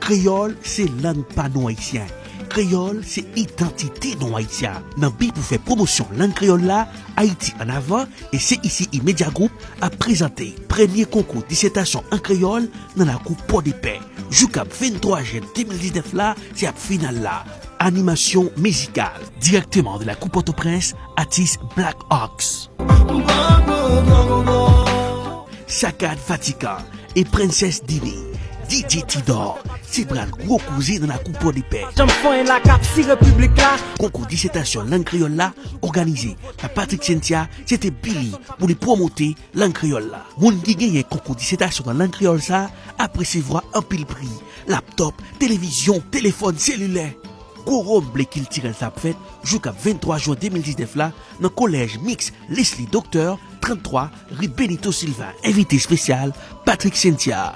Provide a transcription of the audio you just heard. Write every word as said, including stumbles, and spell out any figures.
Kreyòl se lang pa nou Ayisyen. Kreyòl se idantite nou Ayisyen. Nan bi pou fè pwomosyon lang kreyòl la, Ayiti an avan e C I C I Media Group ap prezante premye konkou disètasyon an kreyòl nan lakou Pòdepè. Jou k ap venntwa jen de mil diznèf la, se ap final la. Animasyon mizikal, dirèkteman de lakou Pòtoprens, atis Black Ox. Sakad Vatican e Princess Dini, D J Tidor, se pral gwo koze nan lakou Pòdepè. Janm fon en la kap si repiblik la. Konkou disètasyon lang kreyòl la, òganize pa Patrick Cynthia, se te bi li pou li pwomote lang kreyòl la. Moun ki genyen konkou disètasyon nan lang kreyòl sa ap resevwa anpil pri, laptòp, televizyon, telefòn selilè. Gwo wonm ble kiltirèl sa ap fèt jou k ap venntwa jen de mil diznèf la nan kolèj miks Leslie Docteur, tranntwa ri Benito Sylvain. Envite espesyal, Patrick Cynthia.